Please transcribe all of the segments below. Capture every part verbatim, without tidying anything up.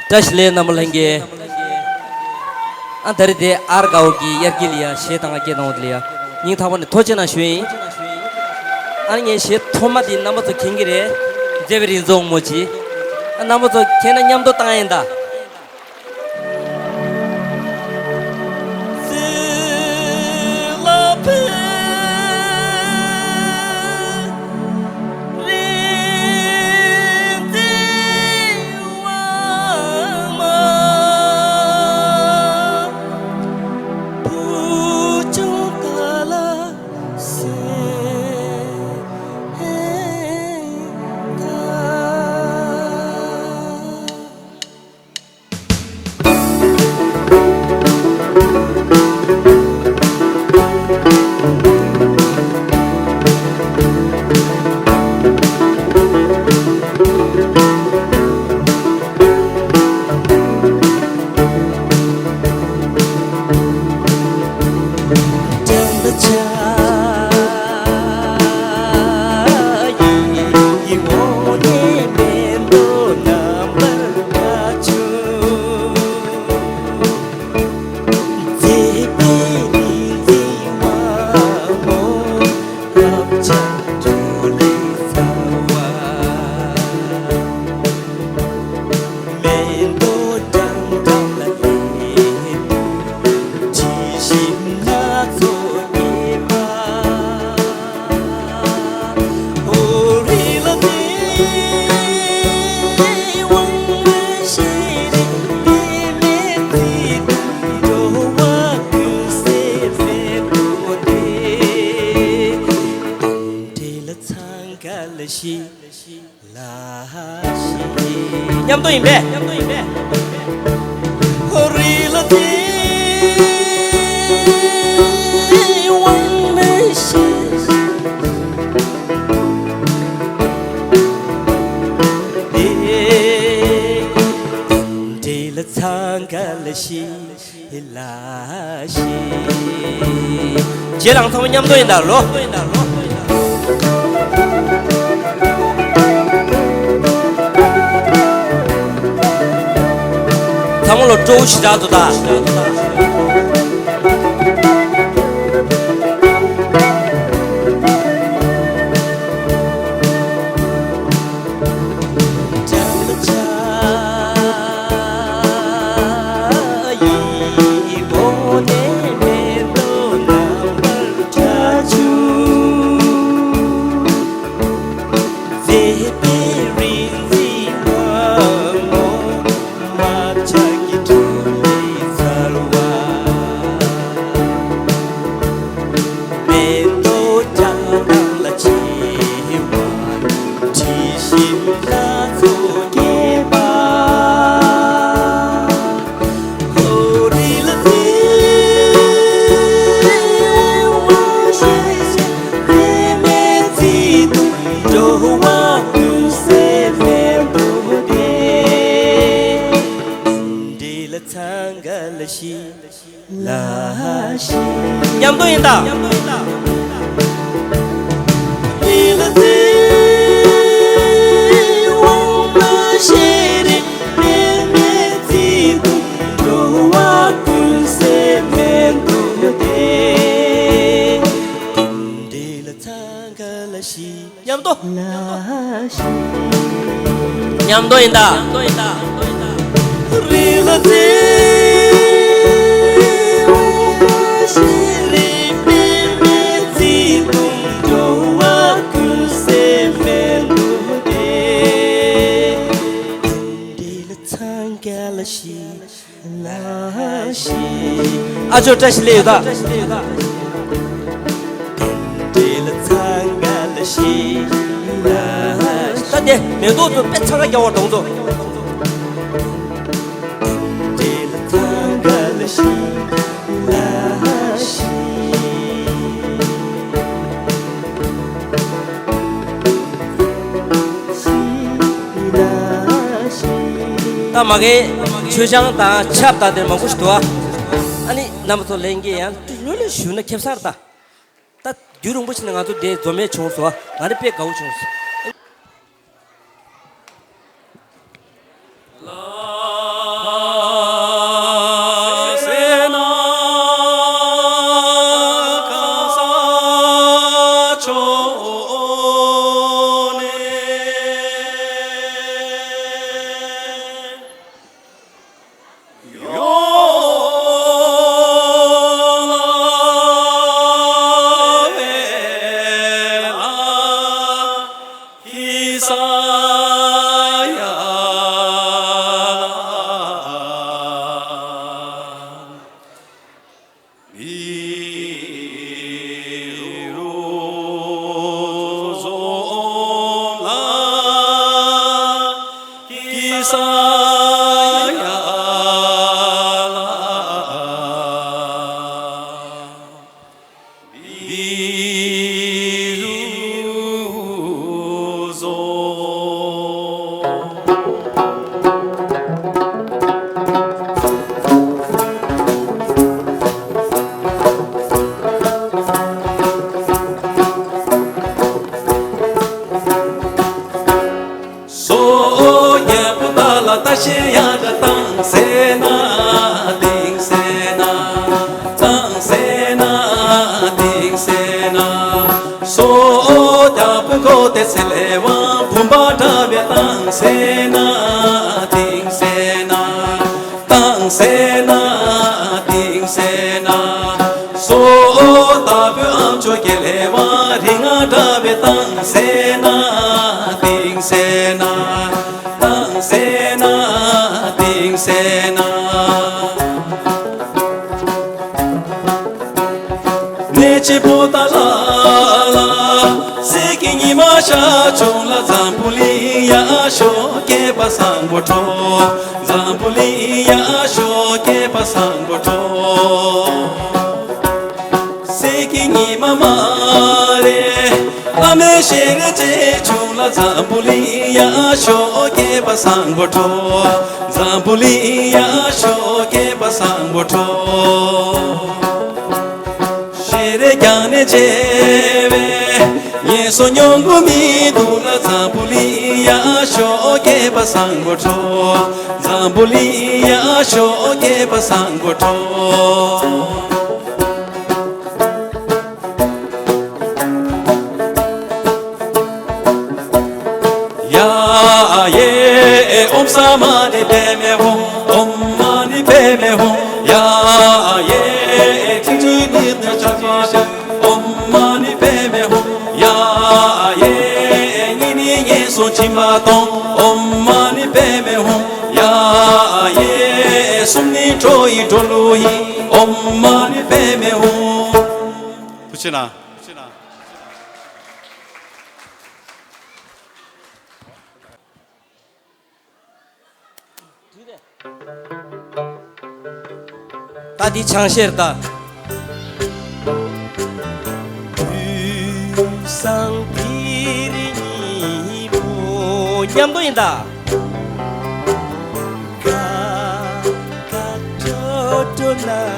བཀྲ་ཤིས་བདེ་ལེགས་རྣམ་པ་ལྷན་རྒྱས། ཨ་ད་རེས་དེ་ཨར་དགའ་བོ་གི་དབྱར་སྐྱིད་ལ་ཡ་གཞས་བཏང་བ་སྐད་བཏང་བ་དེ་ལ་ཡ་སྙིང་ཐག་པ་ནས་ཐུགས་རྗེ་གནང་ཞུ་ཡིན། ཨ་ངས་གཞས་ཐོག་མ་དེ་རྣམ་པ་ཚོ་མཁྱེན་གྱི་རེད། མཛེས་པའི་རིག་འཛིན་དབང་མོ་ཅིག་ཨ་རྣམ་པ་ཚོ་མཁྱེན་ན་མཉམ་དུ་བཏང་ཡིན་ད། མཉམ་དུ་ཡིན་པས། རྗེས་ལ་ཚང་མ་མཉམ་དུ་ཡིན་ད་ལོ། ཚང་མ་ལོ་སྤྲོ་བོ་ཞེ་དྲག་འདུག་ད། མཉམ་དུ་ཡིན་ད། མཉམ་དུ། མཉམ་དུ་ཡིན་ད། ཨ་ཅོ་བཀྲ་ཤིས་བདེ་ལེགས་ཡོད་ད། ད་དེ་མེ་ཏོག་ཚོ་དཔེ་ཚ་ག་རྒྱག་པ་དང་ཚོ། ད་མ་གི་མཆོད་ཆང་དང་ཆབ་དང་དེ་མང་པོ་ཞིག་འདུག་ཨ། ཨ་ནི་རྣམ་པ་ཚོ་ལྷན་རྒྱས་ཡང་ལོ་ལོ་ཞུ་ན་ཁེབ་སར་ད། ད་ དུས་རིང་པོ་ཞིག་ནས་ང་ཚོ་འདིར་འཛོམས་ཡས་བྱུང་སོང་། ང་ནི་དཔེ་དགའ་བོ་བྱུང་སོང་། སོ་རྒྱལ་པོ་ད་ལ་ད་ཤེས་ཡ་ག་བཏང་ཟེར་ན། བཏང་ཟེར་ན། བཏང་ཟེར་ན། བཏང་ཟེར་ན། སོ་རྒྱལ་པོ་གོ་དེ་ཚེ་ལས་དབང་བུམ་པ་འདྲ་བའི་བཏང་ཟེར་ན། བཏང་ཟེར་ན། བཏང་ཟེར་ན། བཏང་ཟེར་ན། སོ་ལྟ་བུའི་ཨ་མཆོག་དགེ་ལེགས་དབང་རིགས་ལྔ་འདྲ་བའི་བཏང་ཟེར་ན། བཏང་ཟེར་ན། བཏང་ཟེར་ན། བཏང་ཟེར་ན། གནས་ཆེན་པོ་ཏཱ་ལ་ལ། གསེར་གྱི་ཉི་མ་ཤར་བྱུང་ལ། འཛམ་བུ་གླིང་ཡར་ཤོག་སྐྱེས་པ་བཟང་པོ་འགྲོ། འཛམ་བུ་གླིང་ཡར་ཤོག་སྐྱེས་པ་བཟང་པོ་འགྲོ། གསེར་གྱི་ཉི་མ་མ་རེད། བླ་མའི་ཞལ་རས་མཇལ་བྱུང་ལ། འཛམ་བུ་གླིང་ཡར་ཤོག་སྐྱེས་པ་བཟང་པོ་འགྲོ། འཛམ་བུ་གླིང་ཡར་ཤོག་སྐྱེས་པ་བཟང་པོ་འགྲོ། ཞལ་རས་བརྐྱངས་ནས་མཇལ་བས། ངན་སོང་མྱོང་དགོས་མི་འདུག་ལ། འཛམ་བུ་གླིང་ཡར་ཤོག་སྐྱེས་པ་བཟང་པོ་འགྲོ། འཛམ་བུ་གླིང་ཡར་ཤོག་སྐྱེས་པ་བཟང་པོ་འགྲོ། ཡ་ཡེ་ཨོཾ་ས་མ་ཎི་པདྨེ་ཧཱུྃ། ཨོཾ་མ་ཎི་པདྨེ་ཧཱུྃ། ཡ་ཡེ་ཁྲིག་ཁྲི་ནི་ནི་ཅ་ཅ་ཤ། ཨོཾ་མ་ཎི་པདྨེ་ཧཱུྃ། ཡ་ཡེ་གཉིས་ནི་ངན་སོང་སྦྱིན་པ་གཏོང་། ཨོཾ་མ་ཎི་པདྨེ་ཧཱུྃ། ཡ་ཡེ་གསུམ་ནི་འགྲོ་ཡི་འགྲོ་ལུགས་ཡིན། ཨོཾ་མ་ཎི་པདྨེ་ཧཱུྃ། ཐུགས་རྗེ་གནང་། ད་འདི་ཆང་གཞས་ད། དུས་བཟང་འདིར་ཉིན་མོ་མཉམ་དུ་ཡིན་ད། ཀ་ཀ་ཀྲོ་ཀྲོ་ན།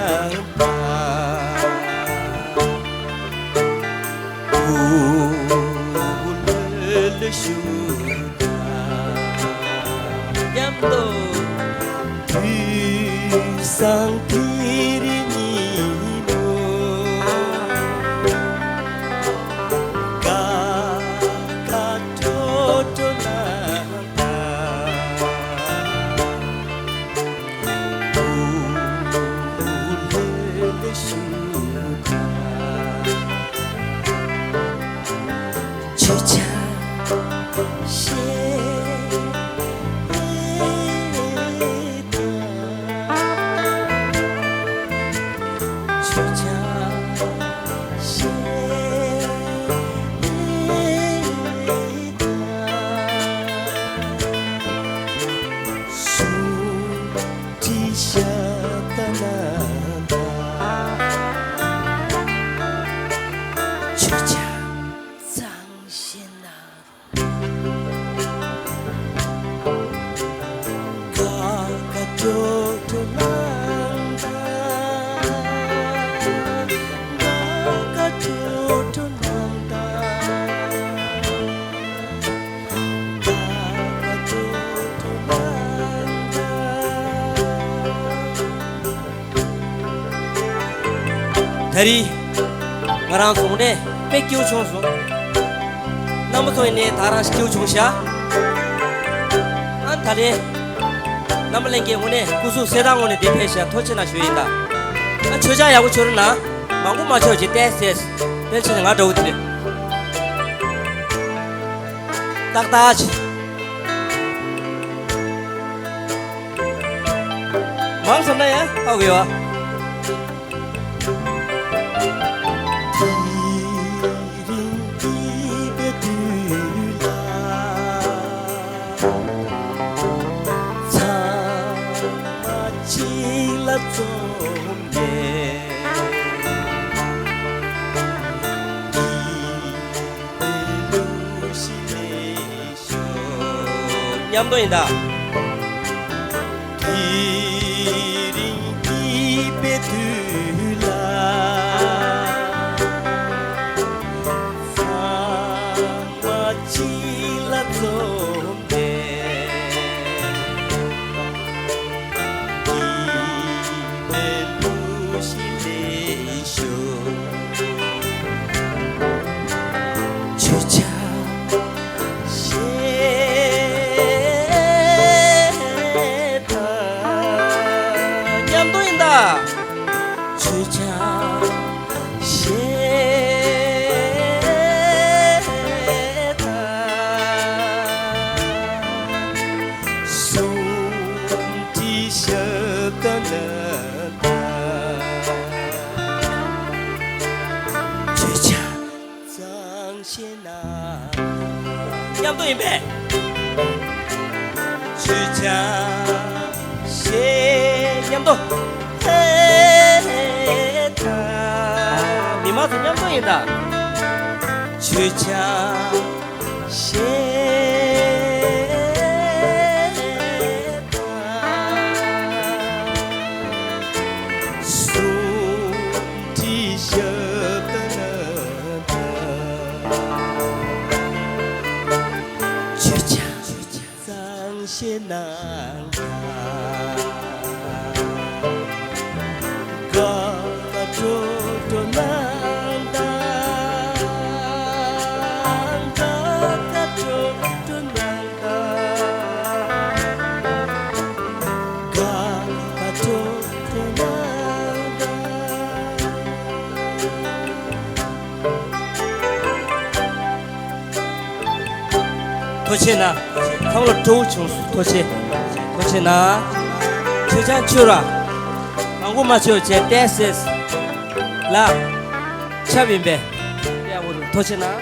ད་རེས་ང་རང་ཚོ་ངོ་ནས་དཔེ་སྐྱིད་པོ་བྱུང་སོང་། རྣམ་པ་ཚོ་ཡིན་ནའི་ད་རང་སྐྱིད་པོ་བྱུང་ཤག་ཨ་ད་ལས་རྣམ་པ་ལྷན་རྒྱས་ངོ་ནས་སྐུ་གཟུགས་གསལ་ཐང་ངོ་ནས་འདི་ཕེབས་ཤག་ཐུགས་རྗེ་གནང་ཞུ་ཡིན་ད། ཨ་མཆོད་ཆང་ཡག་པོ་མཆོད་རོགས་གནང་། མང་པོ་མ་མཆོད་ཅིག་ཏོག་ཙམ། དཔེ་ཆ་ནས་ང་འདྲ་བོ་དེ་རེད། ཏག་ཏག་ཅིག་མང་ཙམ་ན་ཡང་ཧ་གོ་ཡོད། དེ་རིང་སྐྱིད་པའི་དུས་ལ། ཚང་མ་གཅིག་ལ་འཛོམས་ནས། སྐྱིད་པའི་ལུགས་ཤིག་ལེན་ཤོག་མཉམ་དུ་ཡིན་ད། དེ་རིང་སྐྱིད་པའི་དུས་ལ། ཚང་མ་གཅིག་ལ་འཛོམས་ནས། སྐྱིད་པའི་ལུགས་ཤིག་ལེན་ཤོག་མཆོད་ཆང་བཞེས་དང་། མཉམ་དུ་ཡིན་ད། མཆོད་ཆང་བཞེས་དང་། གསུམ་དྲིལ་ཞབས་བརྡབ་ན་ད། མཆོད་ཆང་གཙང་བཞེས་གནང་། མཉམ་དུ་ཡིན་པས། མཆོད་ཆང་བཞེས། མཉམ་དུ། ཧེ་ད། མི་མང་ཚོ་མཉམ་དུ་ཡིན་ད། མཆོད་ཆང་བཞེས་དང་། གསུམ་དྲིལ་ཞབས་བརྡབ་ན་ད། མཆོད་ཆང་གཙང་བཞེས་གནང་། དགའ་དགའ་སྤྲོ་སྤྲོ་གནང་དང་། དགའ་དགའ་སྤྲོ་སྤྲོ་གནང་དང་། དགའ་དགའ་སྤྲོ་སྤྲོ་གནང་དང་། ཐུགས་རྗེ་གནང་། ཁམས་ལ་སྤྲོ་བོ་བྱུང་སོང་། ཐུགས་རྗེ། ཐུགས་རྗེ་གནང་། མཆོད་ཆང་མཆོད་ར། མང་པོ་མ་མཆོད་བྱས་ཏོག་ཙམ་ལ། ཆབ་ཡིན་པས། ཡག་པོ་རེད། ཐུགས་རྗེ་གནང་།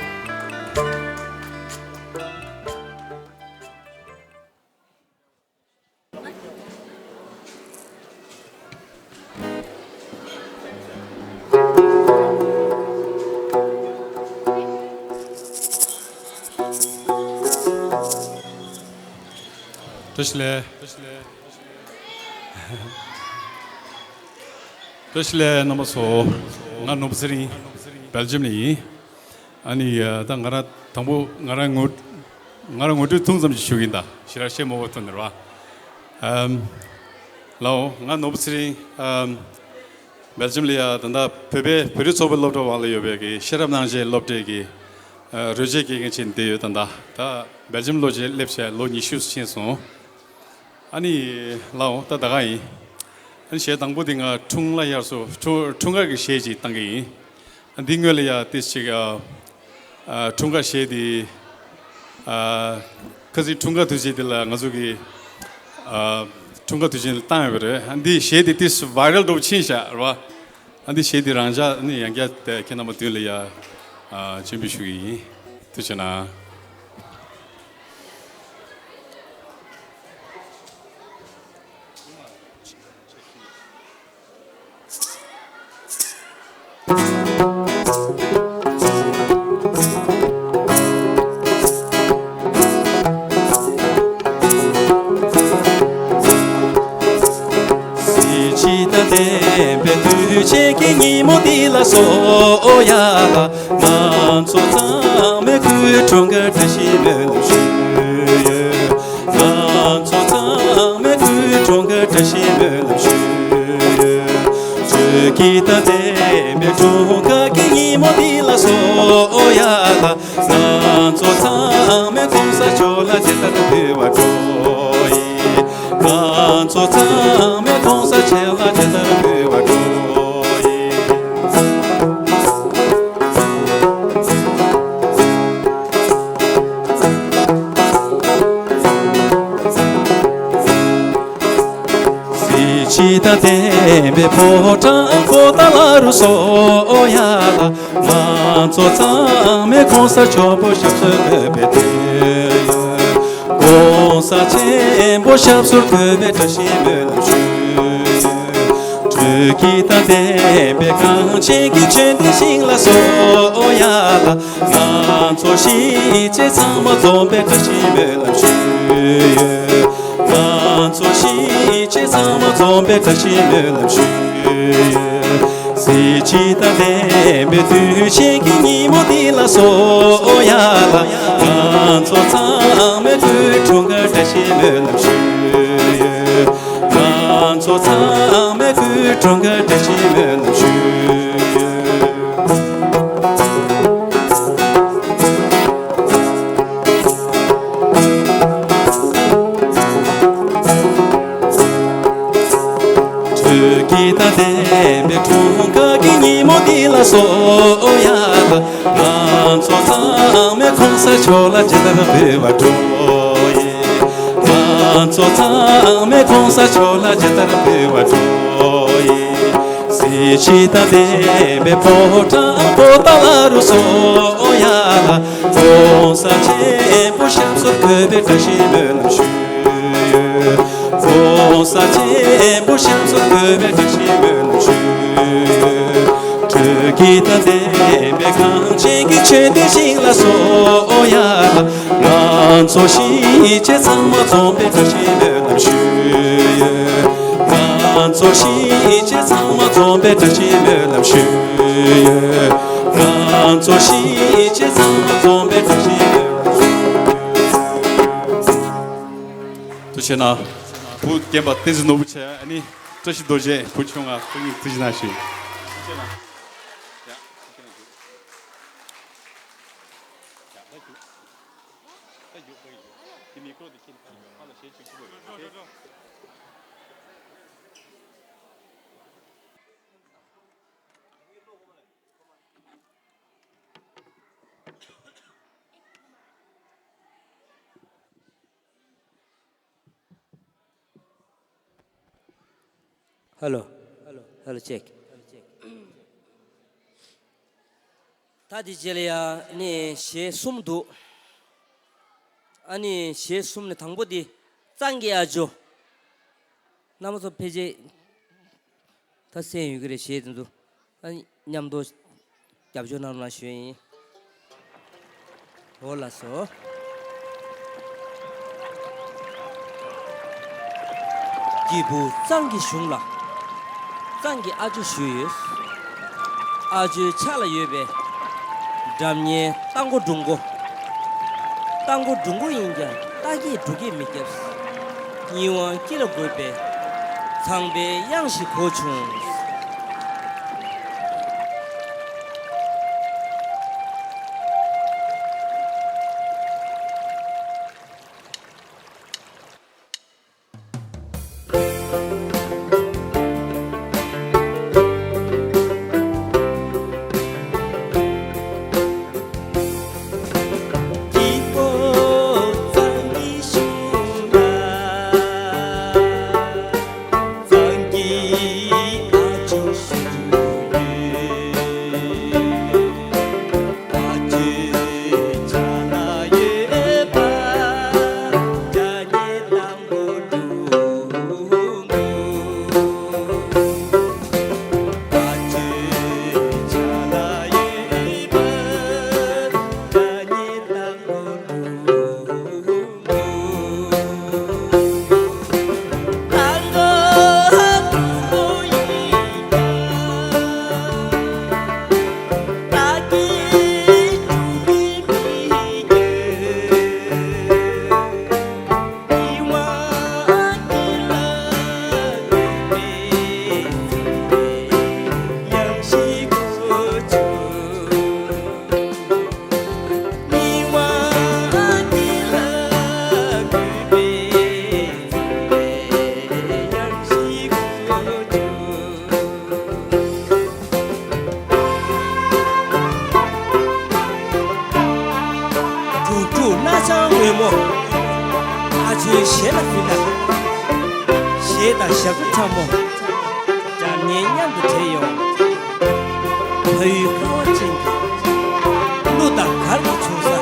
བཀྲ་ཤིས་བདེ་ལེགས། བཀྲ་ཤིས་བདེ་ལེགས་རྣམ་པ་ཚོ། ང་ནོར་བུ་ཚེ་རིང་། སྦེལ་ཇམ་ནས་ཡིན། ཨ་ནི་ད་ང་རང་དང་པོ་ང་རང་ངོ་ང་རང་ངོ་སྤྲོད་ཐུང་ཙམ་ཞིག་ཞུ་གི་ཡིན་ད། ཞེ་དྲག་བཤད་མ་དགོས་ཐོག་ནས་རེད་བ། ཨམ། ལའོ། ང་ནོར་བུ་ཚེ་རིང་། ཨམ། སྦེལ་ཇམ་ལ་ཡ་ད་ལྟ་བོད་པའི་བོད་རིགས་ཚོགས་པའི་སློབ་གྲྭ་བར་ལ་ཡོད་པའི་གི་ཤེས་རབ་སྣང་ཆེན་སློབ་གྲྭའི་གི་ཨ་རོལ་ཆས་དགེ་རྒན་བྱས་ནས་བསྡད་ཡོད། ད་ལྟ་ད་སྦེལ་ཇམ་ལོ་བྱས་སླེབས་བྱས་ལོ་ཉི་ཤུ་ཕྱིན་སོང་། ཨ་ནི་ལའོ། ད་ད་ག་ཡིན། ཨ་ནི་གཞས་དང་པོ་དེ་ང་འཁྲུངས་ལྷ་དབྱར་གསོལ། འཁྲུངས་འཁྲུངས་སྐར་གྱི་གཞས་ཅིག་བཏང་གི་ཡིན། ཨ་འདི་སྔོན་ལ་ཡ་ཏིས་ཅིག་ཨ་ཨ་འཁྲུངས་སྐར་གཞས་དེ། ཨ་ཁ་སང་འཁྲུངས་སྐར་དུས་ཆེན་དེ་ལ་ང་ཚོ་གི་ཨ་འཁྲུངས་སྐར་དུས་ཆེན་ལ་བཏང་ཡོད་པ་རེད། ཨ་འདི་གཞས་དེ་ཏིས་བྷའི་རལ་འདྲ་པོ་ཕྱིན་ཤག་རེད་བ། ཨ་འདི་གཞས་དེ་རང་འཇགས་ཨ་ནི་ཡང་བསྐྱར་དེ་ཁྱེད་རྣམ་པ་མདུན་ལ་ཡ་ཨ་སྤྱན་འབུལ་ཞུ་གི་ཡིན། ཐུགས་རྗེ་གནང་། གཟི་བརྗིད་དང་ལྡན་པའི་དུས་ཆེན་གྱི་ཉིན་མོ་འདི་ལ་གསོལ་བ་ཡ། ང་ཚོ་ཚང་མས་སྐུའི་འཁྲུངས་སྐར་བཀྲ་ཤིས་སྨོན་ལམ་ཞུ་ཡོད། ང་ཚོ་ཚང་མས་སྐུའི་འཁྲུངས་སྐར་བཀྲ་ཤིས་སྨོན་ལམ་ཞུ་ཡོད། སྤྲོ་སྐྱིད་དང་ལྡན་ འཁྲུངས་སྐར་གྱི་ཉིན་མོ་འདི་ལ་གསོལ་བ་ཡ་ལ། ང་ཚོ་ཚང་མས་གོང་ས་མཆོག་ལ་ཇི་ལྟར་འབུལ་བར་འགྲོ་ཡི། ང་ཚོ་ཚང་མས་གོང་ས་མཆོག་ལ་ཇི་ལྟར་འབུལ་བར་འགྲོ་ཡི། གཟི་བརྗིད་དང་ལྡན་པའི་ཕོ་བྲང་པོ་ཏཱ་ལ་རུ་སོགས་ཡ་ལ། ང་ཚོ་ཚང་མས་གོང་ས་མཆོག་པོ་ཞབས་སོར་བཀོད་པའི་དུས་ཡོད། གོང་ས་ཆེན་པོ་ཞབས་སོར་བཀོད་པའི་བཀྲ་ཤིས་སྨོན་ལམ་ཞུ་ཡོད། སྤྲུལ་སྐུ་དང་ལྡན་པའི་གངས་ཅན་གྱི་ཆོས་ལྡན་ཞིང་ལ་སོགས་ཡ་ལ། ང་ཚོ་གཞིས་བྱེས་ཚང་མ་འཛོམས་པའི་བཀྲ་ཤིས་སྨོན་ལམ་ཞུ་ཡོད། ང་ཚོ་གཞིས་བྱེས་ཚང་མ་འཛོམས་པའི་བཀྲ་ཤིས་སྨོན་ལམ་ཞུ་ཡོད། གཟི་བརྗིད་དང་ལྡན་པའི་དུས་ཆེན་གྱི་ཉིན་མོ་འདི་ལ་སོགས་ཡ་ལ། ང་ཚོ་ཚང་མས་སྐུའི་འཁྲུངས་སྐར་བཀྲ་ཤིས་སྨོན་ལམ་ཞུ་ཡོད། ང་ཚོ་ཚང་མས་སྐུའི་འཁྲུངས་སྐར་བཀྲ་ཤིས་སྨོན་ལམ་ཞུ་ཡོད། སྤྲུལ་སྐུ་དང་ལྡན་པའི་འཁྲུངས་སྐར་གྱི་ཉིན་མོ་འདི་ལ་སོགས་ཡ་ལ། ང་ཚོ་ཚང་མས་གོང་ས་མཆོག་ལ་ཇི་ལྟར་འབུལ་བར་འགྲོ་ཡི། ང་ཚོ་ཚང་མས་གོང་ས་མཆོག་ལ་ཇི་ལྟར་འབུལ་བར་འགྲོ་ཡི། གཟི་བརྗིད་དང་ལྡན་པའི་ཕོ་བྲང་པོ་ཏཱ་ལ་རུ་སོགས་ཡ་ལ། གོང་ས་ཆེན་པོ་ཞབས་སོར་བཀོད་པའི་བཀྲ་ཤིས་སྨོན་ལམ་ཞུ་ཡོད། གོང་ས་ཆེན་པོ་ཞབས་སོར་བཀོད་པའི་བཀྲ་ཤིས་སྨོན་ལམ་ཞུ་ཡོད། སྤྲུལ་སྐུ་དང་ལྡན་པའི་གངས་ཅན་གྱི་ཆོས་ལྡན་ཞིང་ལ་སོགས་ཡ་ལ། ང་ཚོ་གཞིས་བྱེས་ཚང་མ་འཛོམས་པའི་བཀྲ་ཤིས་སྨོན་ལམ་ཞུ་ཡོད། ང་ཚོ་གཞིས་བྱེས་ཚང་མ་འཛོམས་པའི་བཀྲ་ཤིས་སྨོན་ལམ་ཞུ་ཡོད། ང་ཚོ་གཞིས་བྱེས་ཚང་མ་འཛོམས་པའི་བཀྲ་ཤིས་སྨོན་ལམ་ཞུ་ཡོད། ཐུགས་རྗེ་གནང་། བུ་རྒན་པ་བསྟན་འཛིན་ནོར་བུ་ཆེ། ཨ་ནི་བཀྲ་ཤིས་རྡོ་རྗེ། བུ་ཆུང་ང་སྐུ་ཉིད་ཐུགས་རྗེ་གནང་ཞུ། ཧེ་ལོ། ཧེ་ལོ། ཅེག། ད་དེ་རྗེས་ལ་ཡ་ནི་གཞས་གསུམ་འདུག་ཨ་ནི་གཞས་གསུམ་ནི་དང་པོ་དེ་གཙང་གི་ཨ་ཇོ། རྣམ་པ་ཚོ་ཕལ་ཆེར་ད་གསན་ཡོད་ཀྱི་རེད། གཞས་དེ་ཚོ། ཨ་ནི་མཉམ་དུ་རྒྱབ་སྐྱོར་གནང་རོགས་ཞུ་ཡིན། འོ་ལགས་སོ། སྐྱེས་བུ་གཙང་གི་གཞུང་ལ། གཙང་གི་ཨ་ཇོ་ཞུས་ཡོད། ཨ་ཇོའི་ཕྱག་ལ་ཡོད་པའི། སྒྲ་སྙན་རྟ་མགོ་སྒྲུང་མགོ། རྟ་མགོ་སྒྲུང་མགོ་ཡིན་ཀྱང་རྟ་སྐད་འབྲུག་སྐད་མི་རྒྱབ། སྙན་དབང་སྐྱིད་ལ་དགོད་པའི། ཚངས་པའི་དབྱངས་ཤིག་གོ་བྱུང་། འབྲུག་སྒྲུང་སྣ་ཆང་རོལ་མོ། ཨ་ཆོའི་གཞས་ལ་ཕུལ་ན། གཞས་དང་ཞབས་བྲོ་ཕྲ་མོ། སྒྲ་སྙན་མཉམ་དུ་འདྲེས་ཡོང་། ཕ་ཡུལ་ཀ་བ་ཅན་གྱི་གླུ་དང་གར་གྱི་འབྱུང་ས།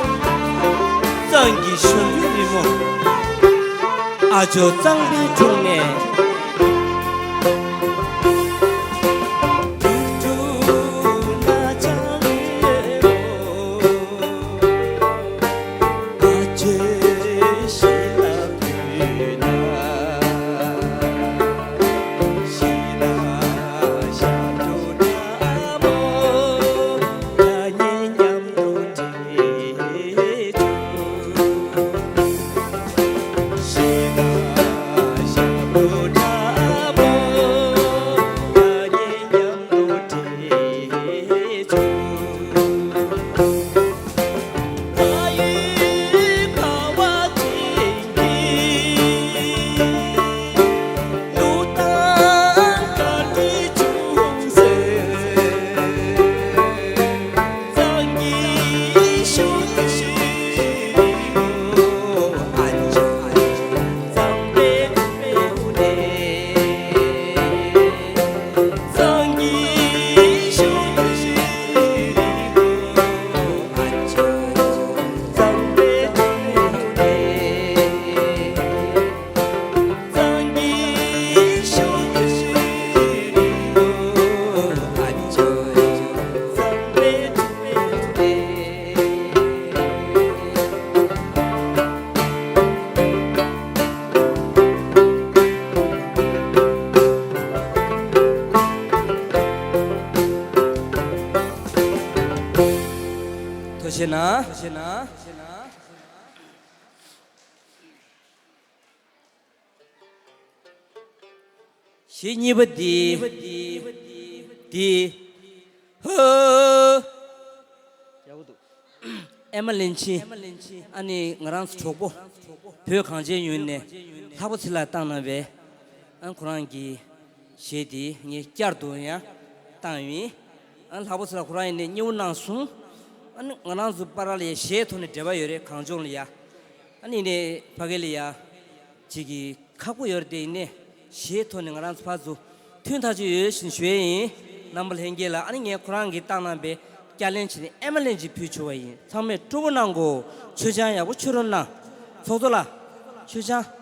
གཙང་གི་གཞོན་ནུའི་རི་མོ། ཨ་ཇོ་གཙང་པོའི་དྲུང་ནས། ཐུགས་རྗེ་གནང་། གཞས་གཉིས་པ་འདི། འདི། ཧོ། ཡག་པོ་འདུག་ཨེ་མ་བློན་ཆེན། ཨ་ནི་ང་རང་ཚོ་གྲོགས་པོ། བོད་གངས་ཅན་ཡུལ་ནས་ལྷག་པ་ཚེ་ལགས་བཏང་གནང་བའི། ཨ་ཁོ་རང་གི་གཞས་འདི་ངས་བསྐྱར་དུ་ཡང་བཏང་ཡིན། ཨ་ལྷག་པ་ཚེ་ལགས་ཁོ་རང་ཡིན་ནས་མཉེས་པོ་གནང་སོང་། ཨ་ནི་ང་རང་ཚོ་བར་ལ་ཡང་གཞས་ཐོག་ནས་འབྲེལ་བ་ཡོད་རེད་གངས་ལྗོངས་ལ་ཡ། ཨ་ནི་ནས་ཕ་གི་ལ་ཡ། ཅིག་གི་ཁག་པོ་ཡོད་རེད་དེ་ཡིན་ནས་གཞས་ཐོག་ནས་ང་རང་ཚོ་ཕར་ཚུར་མཐུན་ཐག་ཆོད་ཡོད་བཞིན་ཞུ་ཡས་ཡིན། རྣམ་པ་ལྷན་རྒྱས་ལ་ཨ་ནི་ངས་ཁོ་རང་གིས་བཏང་གནང་པའི་བསྐྱར་ལེན་བྱས་ནས་ཨེ་མ་ལན་ཅིག་ཕུལ་ཆོག་པ་ཡིན། ཚང་མས་སྤྲོ་པོ་གནང་གོ། མཆོད་ཆང་ཡག་པོ་མཆོད་རོགས་གནང་། ཚོགས་གཙོ་ལགས། མཆོད་ཆང་།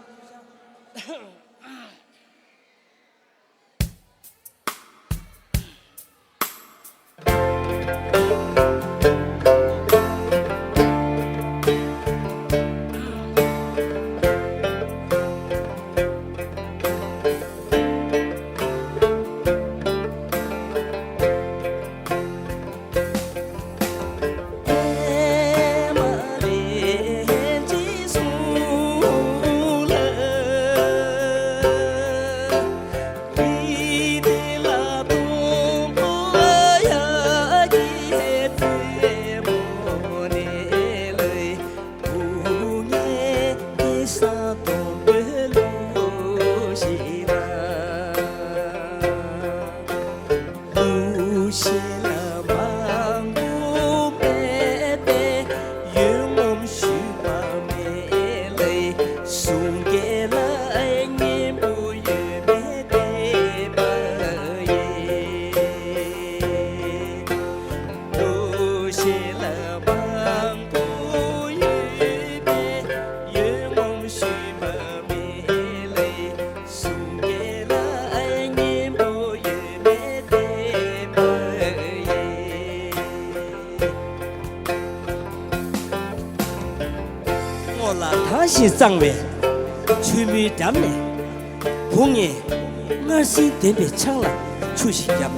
སྔོ་ལ་དྭངས་ཤིང་གཙང་བའི་ཆུ་མོའི་འགྲམ་ནས། བུ་ངས་མངར་ཟིང་ལྡན་པའི་ཆང་ལ་ཆུ་ཞིག་བརྒྱབ།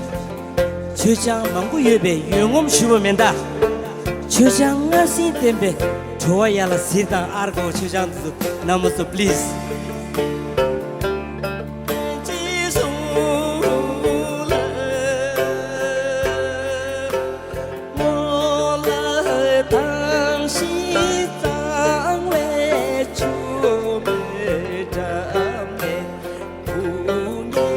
མཆོད་ཆང་མང་པོ་ཡོད་པའི་ཡོད་ངོམ་ཞུ་བ་མིན་ད། མཆོད་ཆང་མངར་ཟིང་ལྡན་པའི་བྲོ་བ་ཡར་ལ་གཟིར་དང་ཨར་གོ། མཆོད་ཆང་དེ་ཚོ་ན་མོ་ཚོ་པི་ལི་སི། སྔོ་ལ་དྭངས་ཤིང་གཙང་བའི་ཆུ་མོའི་འགྲམ་ནས། བུ་ངས་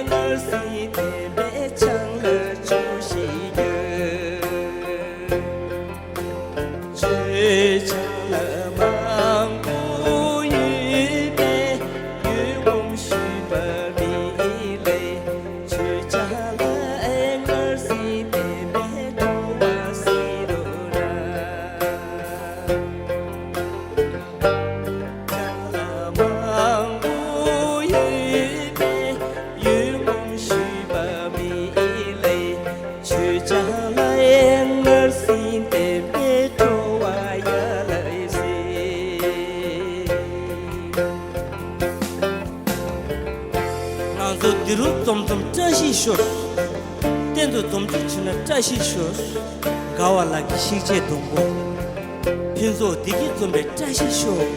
མངར་ཟིང་ལྡན་པའི་ཆང་ལ་ཆུ་ཞིག་བརྒྱབ། མཆོད་ཆང་ མང་པོ་ཡོད་པས་ཡོད་ངོམ་ཞུས་པ་མི་ལས། མཆོད་བྱ་ལ་ངར་སེམས་ལྡན་པས་སྤྲོ་བ་སེལ་ལོ་ན། མང་པོ་ཡོད་པས་ཡོད་ངོམ་ཞུས་པ་མི་ལས། མཆོད་བྱ་ལ་ངར་སེམས་ལྡན་པས་སྤྲོ་བ་ཡར་ལ་སེལ། ང་ཚོ་འདི་རུ་འཛོམས་འཛོམས་བཀྲ་ཤིས་ཤོག་གཏན་དུ་འཛོམས་འཇུག་བྱུང་ན་བཀྲ་ཤིས་ཤོག་དགའ་བ་ལགས་ཀྱི་ཤིག་ཆད་སྡོང་པོ། ཕུན་ཚོགས་བདེ་སྐྱིད་འཛོམས་པའི་བཀྲ་ཤིས་ཤོག་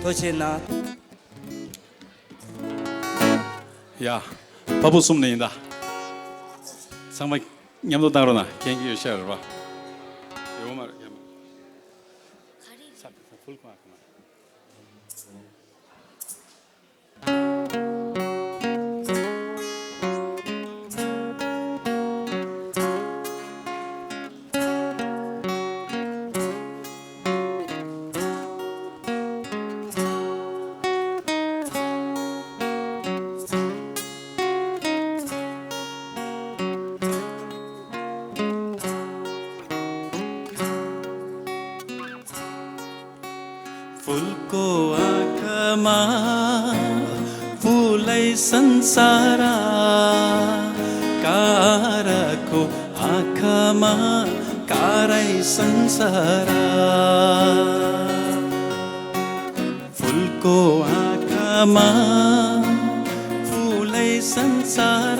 ཐུགས་རྗེ་གནང་། ཡ། ཕ་བུ་གསུམ་ནས་ཡིན་ད། ཚང་མ་མཉམ་དུ་བཏང་རོགས་གནང་། མཁྱེན་གྱི་ཡོད་ཤག་རེད་པ། ཡོད་མ་རེད། ཡ་མ། ས་ས་ཕུལ་ཁོ་ཨ་ཁོ་མ། फूल को आँखामा फुलै संसार, काँडाको आँखामा काँडै संसार। फूलको आँखामा फुलै संसार,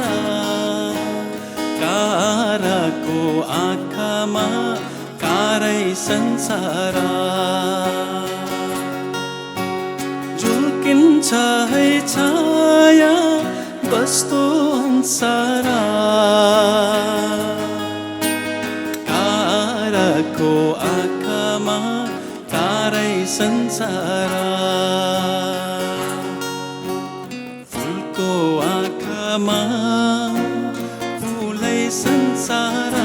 काँडाको आँखामा काँडै संसार। झुल्किन्छ है छाया बस्तो अन्सार, काँडाको आँखामा काँडै संसार। फूलको आँखामा फुलै संसार,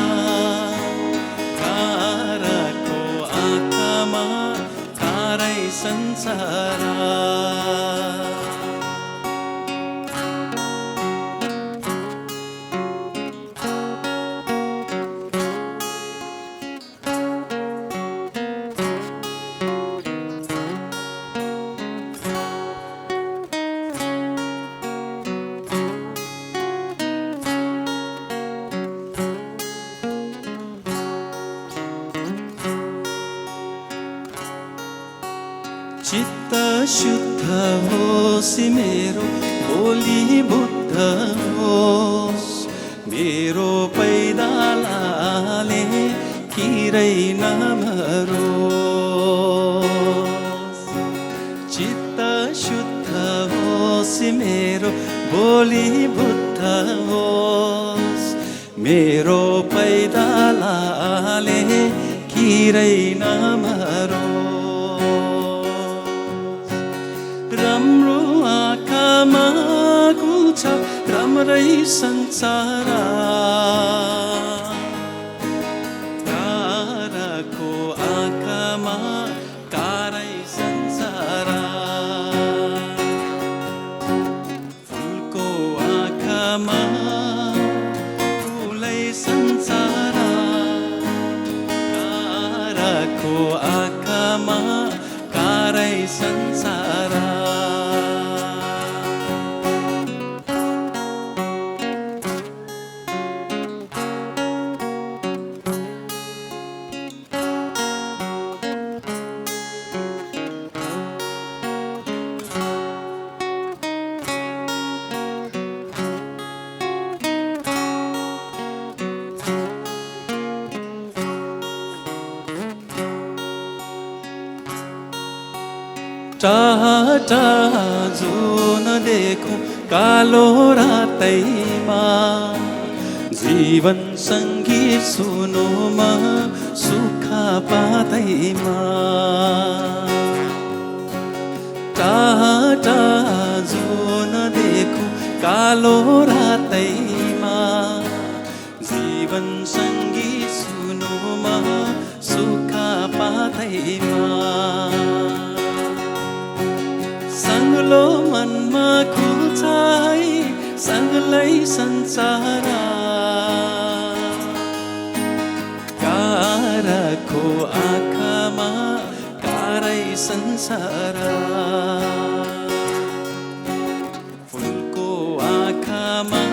काँडाको आँखामा काँडै संसार। चित्त शुद्ध होस् मेरो, बोली बुद्ध होस् मेरो पैतालाले किरै नमरोस्। चित्त शुद्ध होस् मेरो, बोली बुद्ध होस् मेरो पैतालाले किरै नमरोस्। राम्रो राम्रै संसार। काराको आँखामा कारै संसार। फुलको आँखामा फुलै संसार। काराको आँखामा कारै संसार। टाढा टाढा जुन देखौँ कालो रातैमा, जीवन सङ्गीत सुन्नुमा सुख पाउँदैमा। टाढा टाढा जुन देखौँ कालो रातैमा, जीवन सङ्गीत सुन्नुमा सुख पाउँदैमा। सङ्लो मनमा खोज्छ है सङ्लै संसार। काराको आँखामा कारै संसार। फुलको आँखामा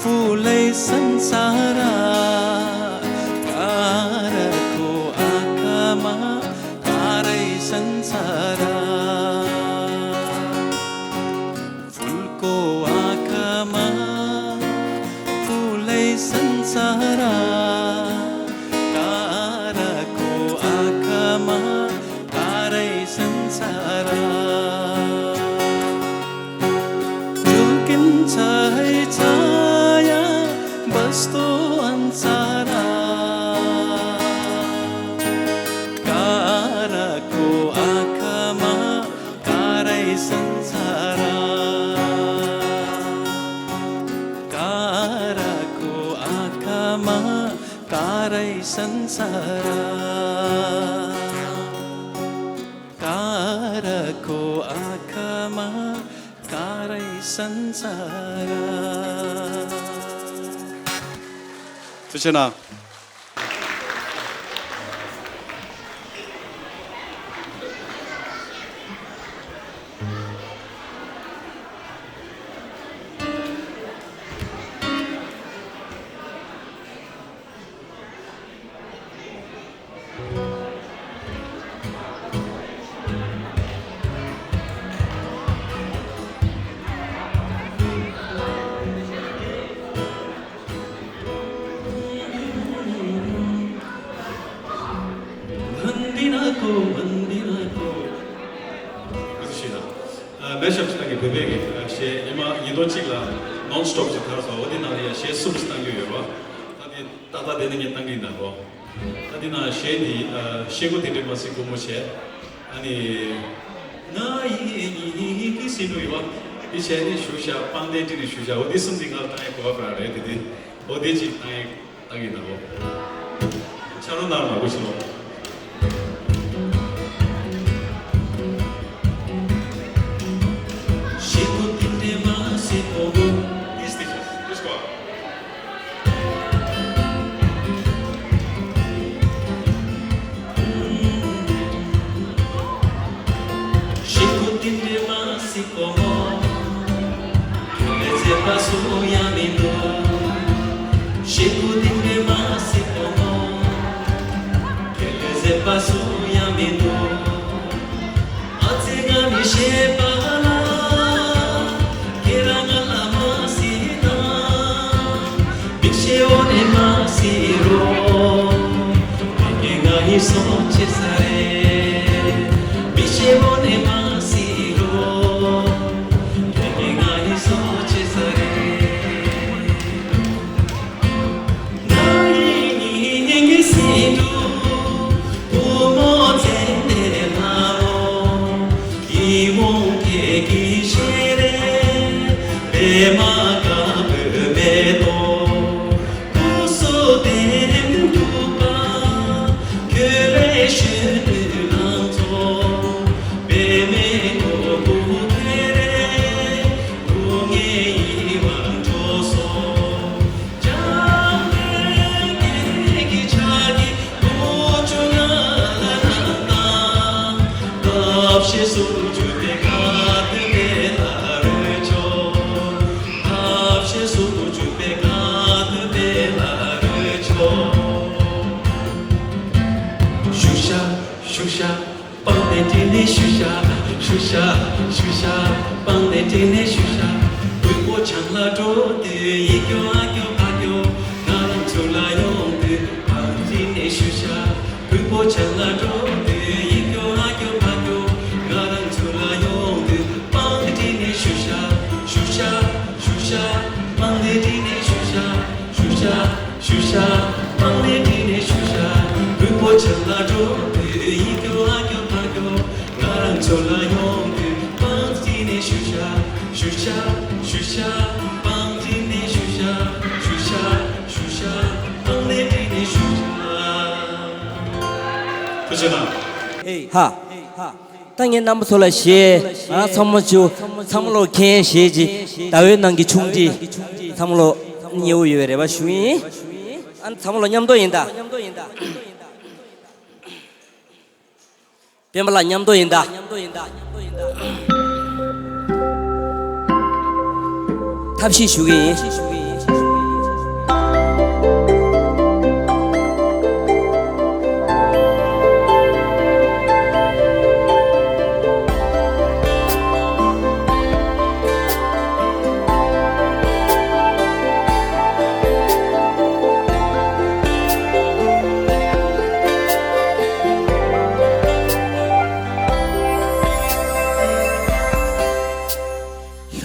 फुलै संसार। काराको आँखामा कारै संसार। फुलको आँखामा फुलै संसार। काराको आँखामा कारै संसार। झुकिन्छ है छाया बस्तो अन्सार। काराको आँखामा कारै संसार। काराको आँखामा कारै संसार। काराको आँखामा कारै संसार। ཐུགས་རྗེ་གནང་། མེ་ཤབ་སི་ཏང་གི་བོད་པའི་གི་གཞས་ཉི་མ་ཉིས་སྟོང་གཅིག་ལ་ནོན་སི་ཊོབ་ཅིག་ཐར་སོང་། འོ་དེ་ནང་ལ་ཡང་གཞས་གསུམ་ཞིག་བཏང་རྒྱུ་ཡོད་རོ། ད་དེ་ཏག་ཏག་དེ་ནས་ངས་བཏང་གི་ཡིན་ད་རོ། ད་དེ་ནང་གཞས་འདི་ཨ་ཤེལ་སྒོ་དེ་འདྲས་མ་ཟིན་སྒོར་མོ་བྱས། ཨ་ནི་ང་ཡི་ཡི་ཡི་ཡི་ཟེར་འགྲོ་ཡོད་བ། འདི་བྱས་ནས་ཞུ་བཞག་པང་གདན་དེ་ནས་ཞུ་བཞག་འོ་དེ་གསུམ་འདི་ང་ལ་བཏང་ཡ་གོ་བ་ར་རེད་དེ་དེ། འོ་དེ་ཅིག་བཏང་ཡ། ཨ་ཡིན་ནའོ། ཆ་རོགས་གནང་མ་གོ་ཤི་ལོ། ཤེལ་སྒོ་དེ་འདྲས་མ་ཟེར་སྒོར་མོ། Please, teachers, please go on. ཤེལ་སྒོ་དེ་འདྲས་མ་ཟེར་སྒོར་མོ། ཁྱོད་ལས་མཛེས་པ་སུ་ཡང་མི་འདུག་ཤེལ་སྒོ་དེ་འདྲས་མ་ཟེར་སྒོར་མོ། ཁྱོད་ལས་མཛེས་པ་སུ་ཡང་མི་འདུག་ཨ་ཙི་ང་མི་ཤེས་པ་ལ། ཁྱེད་རང་ང་ལ་མ་ཟེར་ན། མི་ཤེས་འོ་ནས་མ་ཟེར་རོ། དེ་གས་ང་ཡི་སོང་ཆེ་ས་རེད། མི་ཤེས་འོ་ནས་མ་ཟེར་རོ། དེ་གས་ང་ཡི་སོང་ཆེ་ས་རེད། ང་ཡི་སྙིང་གི་སྲིད་དུ་བུ་མོ་བཙལ་ཏེ་ལྷ་མོ་ཡིད་འོང་ཁྱེད་ཀྱི་ཞལ་རས། བཞུགས་ཤག་བཞུགས་ཤག་སྤངས་ཏེ་བྲིས་ནས་བཞུགས་ཤག་བཞུགས་ཤག་བཞུགས་ཤག་སྤངས་ཏེ་བྲིས་ནས་བཞུགས་ཤག་དབུལ་པོ་ཆང་ལ་འགྲོ་དུས་ཡིག་སྐྱོ་ཨ་སྐྱོ་ཕ་སྐྱོ། ང་རང་ཚུར་ལ་ཡོང་དུས་སྤངས་ཏེ་བྲིས་ནས་བཞུགས་ཤག་དབུལ་པོ་ཆང་ལ་འགྲོ་དུས་ཡིག་སྐྱོ་ཨ་སྐྱོ་ཕ་སྐྱོ། ང་རང་ཚུར་ལ་ཡོང་དུས་སྤངས་ཏེ་བྲིས་ནས་བཞུགས་ཤག་བཞུགས་ཤག་བཞུགས་ཤག་སྤངས་ཏེ་བྲིས་ནས་བཞུགས་ཤག་བཞུགས་ཤག་བཞུགས་ཤག་སྤངས་ཏེ་བྲིས་ནས་བཞུགས་ཤག་དབུལ་པོ་ཆང་ལ་འགྲོ་དུས་ཡིག་སྐྱོ་ཨ་སྐྱོ་ཕ་སྐྱོ། ང་རང་ཚུར་ལ་ཡོང་དུས་སྤངས་ཏེ་བྲིས་ནས་བཞུགས་ཤག་བཞུགས་ཤག་བཞུགས་ཤག་སྤངས་ཏེ་བྲིས་ནས་བཞུགས་ཤག་བཞུགས་ཤག་བཞུགས་ཤག་སྤངས་ཏེ་བྲིས་ནས་བཞུགས་ཤག་ཐུགས་རྗེ་གནང་། ཧ། ད་ངས་རྣམ་པ་ཚོ་ལ་གཞས། ང་ཚང་མ་ཅིག་ཚང་མ་ལོག་མཁྱེན་གཞས་ཅིག་ཟླ་བའི་ནང་གི་ཆུང་འདྲིས། ཚང་མ་ལོག་མཉེས་པོ་ཡོད་པའི་རེ་བ་ཞུ་ཡིན། ཨ་ནི་ཚང་མ་ལོག་མཉམ་དུ་ཡིན་ད། སྤེན་པ་ལགས་མཉམ་དུ་ཡིན་ད། ཐབས་ཤེས་ཞུ་གི་ཡིན།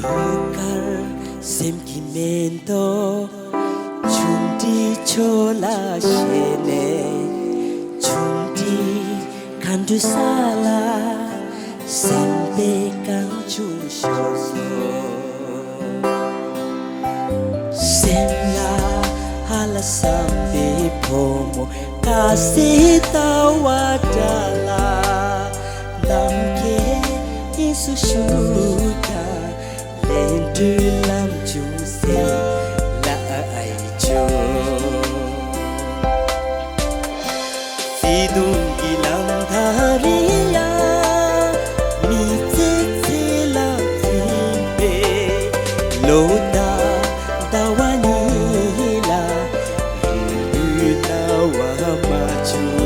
ལྷུག་དཀར་སེམས་ཀྱི་མེ་ཏོག་ཆུང་འདྲིས་ཁྱོད་ལ་ཞེན་ནས། ཆུང་འདྲིས་མཁའ་འགྲོའི་ས་ལ་སེམས་པའི་རྐང་ཆུང་ཤོར་སོང་། སེམས་ལ་ཧ་ལ་བསམ་པའི་ཕོ་མོ་དཀར་གསལ་ཟླ་བ་འདྲ་ལ། ནམ་མཁའི་དབྱིངས་སུ་བཞུགས་ཀྱང་། ལེན་འགྲོའི་ལམ་ཆུང་ཟེར་ལ་ཨ་ཨའི་ཆུང་། བརྩེ་དུང་གི་ལམ་ཐག་རིང་ཡང་། མི་ཚེ་ཚེ་ལ་འཛིན་པའི་ལོ་དང་ཟླ་བ་གཉིས་ལ། རིང་པོའི་ཟླ་བ་མ་བྱུང་།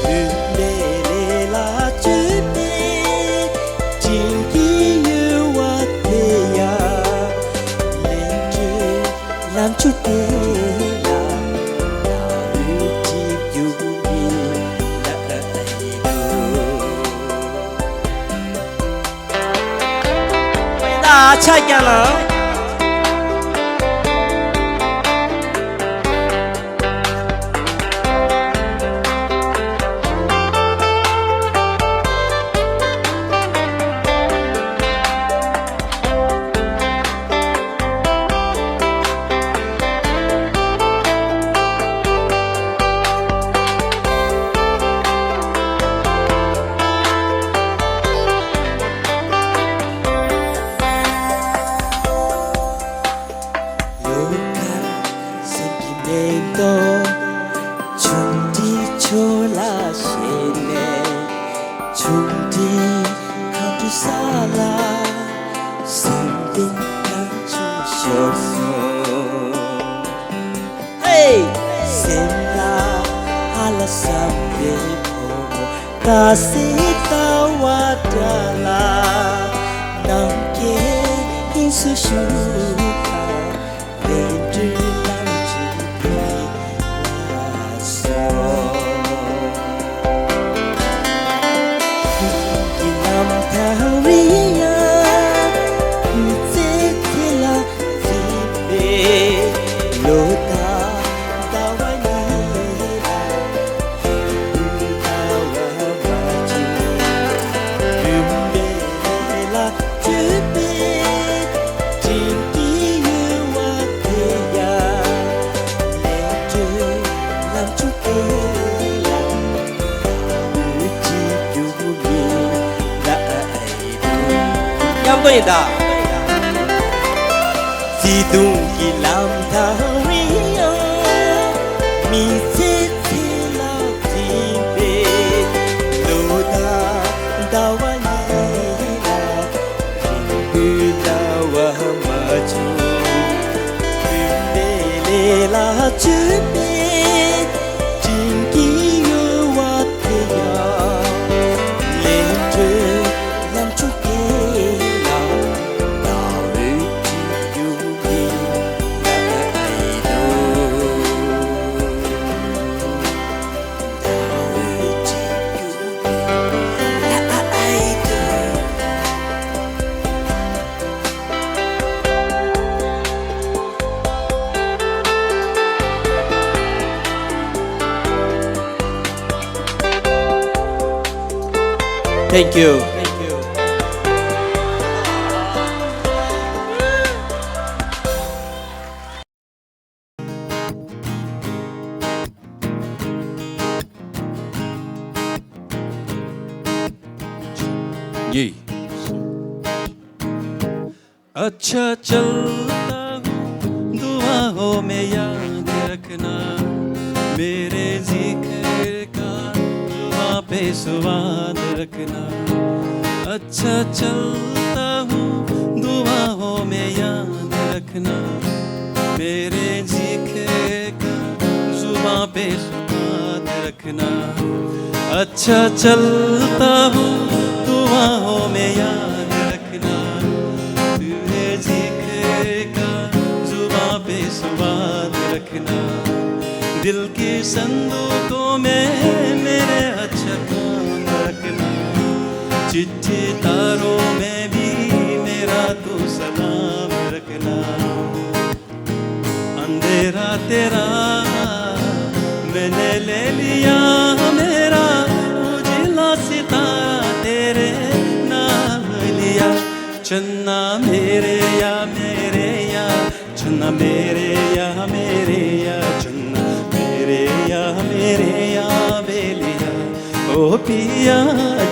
མུན་པའི་ལས་ལ་བཅོས་པའི་དྲིན་གྱི་ཡུ་བ་དེ་ཡང་། ལེན་འགྲོའི་ལམ་ཆུང་དེ་ལ་ད་འོད་ཀྱི་རྒྱུག་མིན་ལ་ཨ་ཨ་ཡི་ལོ། ད་ཆ་རྐྱང་ལ། ལོ་དཀར་སེམས་ཀྱི་མེ་ཏོག་ཆུང་འདྲིས་ཁྱོད་ལ་ཞེན་ནས། ཆུང་འདྲིས་མཁའ་འགྲོའི་ས་ལ་སེམས་པའི་རྐང་ཆུང་ཤོར་སོང་། ཧེ། སེམས་ལ་ཧ་ལ་བསམ་པའི་ཕོ་མོ་དཀར་གསལ་ཟླ་བ་འདྲ་ལ། ནམ་མཁའི་དབྱིངས་སུ་བཞུགས་དང་། ལེན་འགྲོའི་ལམ་ཆུང་དེ་ལ་སོང་། ལམ་ཐག་རིང་ཡང་། མི་ཚེ་ཚེ་ལ་འཛིན་པའི་ལོ་དང་ཟླ་བ་གཉིས་ལ། ལུས་ལྟ་བ་མ་བྱུང་། ལུས་མེད་ལ་བཅོས་པའི་དྲིན་ ཡིན་ད། བརྩེ་དུང་གི་ལམ་ཐག་རིང་ཡང་། མི་ཚེ་ཚེ་ལ་བྲིས་པའི་ལོ་དང་ཟླ་བ་ཉིད་ལ། རིང་པོའི་ཟླ་བ་མ་བྱུང་། བུད་མེད་ལས་ལ་བཅོས་པའི་དྲིན་གྱི་ཡུ་བ་དེ་ཡང་། ལས་འཕྲོ་ལམ་འཁྲུག་དེ་ལ། ཟླ་འོད་ཀྱི་ཡུམ་གྱི་ལ་ཨའི་དོ། Thank you. ये। अच्छा चलता हूँ, दुआ हो मैं याद रखना, मेरे जिक्र का जुबां पे स्वाद रखना। अच्छा चलता हूँ, दुआ हो मैं याद रखना, मेरे जिक्र का जुबां पे स्वाद रखना। अच्छा चलता हूँ, दुआओं में याद रखना, तेरे जिक्र का जुबां पे स्वाद रखना। दिल के संदूकों में मेरे अच्छा काम रखना, चिट्ठी तारों में भी मेरा तू सलाम रखना। अंधेरा तेरा मैंने ले लिया, मेरा उजला सितारा तेरे नाम लिया। चन्ना मेरे या, मेरे या, चन्ना मेरे या, मेरे या, चन्ना मेरे या, मेरे या, बेलिया। ओ पिया,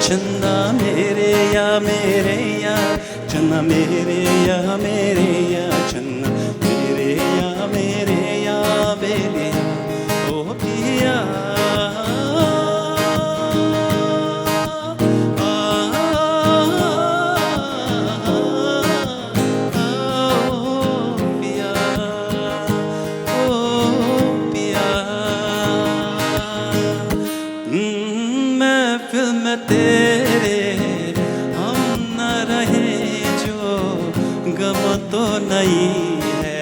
चन्ना मेरे या, मेरे या, चन्ना मेरे या, मेरे या, चन्ना मेरे या, मेरे या, बेलिया। ओ पिया। ओ पिया, ओ पिया। हम्म, महफिल में तेरे हम ना रहे जो, गम तो नहीं है,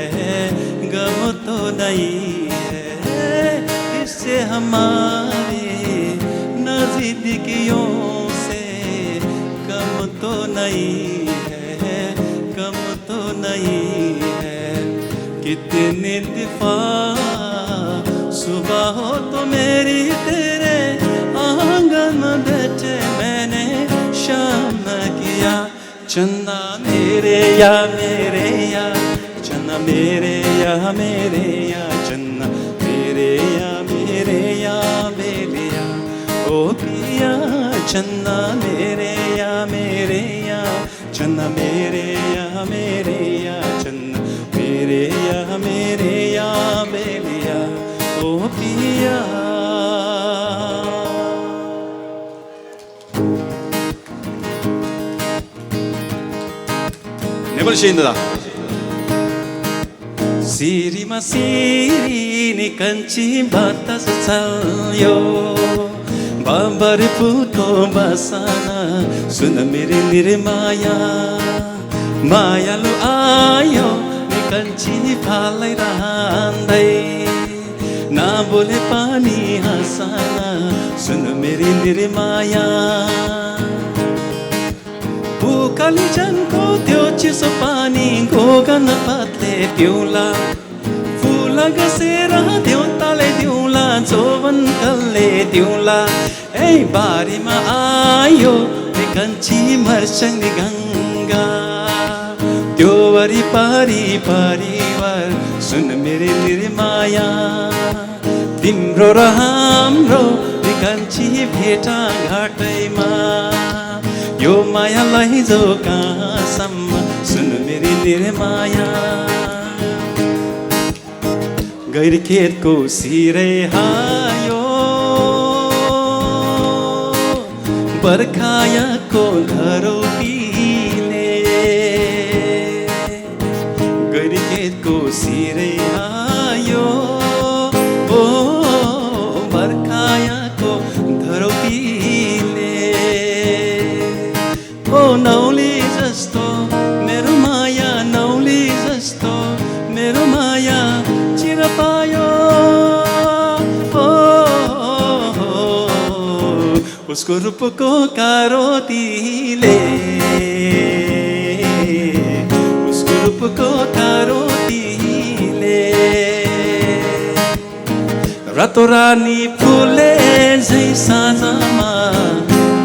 गम तो नहीं है। इससे हमारी नजदीकियों से कम तो नहीं है, कम तो नहीं है। कितनी दफा सुबह हो तो मेरी तेरे आंगन में बैठे मैंने शाम किया। चन्ना मेरे या, मेरे या, चन्ना मेरे या, मेरे या, चन्ना मेरे या, मेरे या, बेलिया। ओ पिया, चन्ना मेरे या, मेरे या, चन्ना मेरे या, मेरे या, चन्ना मेरे या, मेरे या, बेलिया। ओ पिया। नेबर शेंदरा। Siri ma siri ni kanchi batas salyo, babar puto basana, sun meri nirmaya, maya lo ayo ni kanchi palai rahandai, na bole pani hasana, sun meri nirmaya. Pukali janko tyo chiso pani gogan patle pyula. Fula gasera tyo tale dyula, jovan kalle dyula. Ei bari ma ayo, ne kanchi marchang ni ganga. Tyo vari pari parivar, sun mere nirmaya. Timro raham ro, ne kanchi bheta ghatai ma. यो माया लैजाऊ कहाँसम्म, सुन मेरी निर्माया। गैरखेतको सिरै हायो, बर्खायाको धरौटीले। गैरखेतको सिरै हायो, ओ बर्खायाको धरौटीले। ओ नौली जस्तो मेरो माया, नौली जस्तो मेरो माया चिर पायो। ओ उसको रूपको कारोटीले, उसको रूपको कारोटीले। रातो रानी फुले झै साँझमा,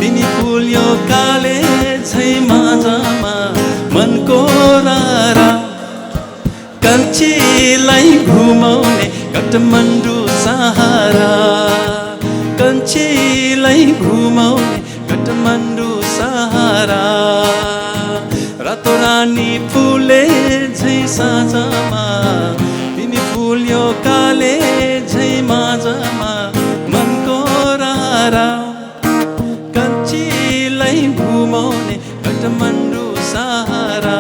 तिनी फुल्यो काले झै माझमा। मनको रारा, कान्छीलाई घुमाउने काठमाडौँ सहारा, कान्छीलाई घुमाउने काठमाडौँ सहारा। रातो रानी फुले झै साँझमा, तिनी फुल्यो काले झै माझमा। मनको रारा, कान्छीलाई घुमाउने काठमाडौँ सहारा,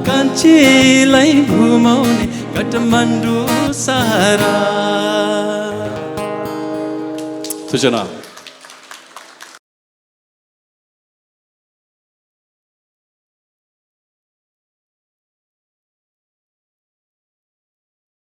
कान्छीलाई घुमाउने काठमाडौँ सहारा। सुचना।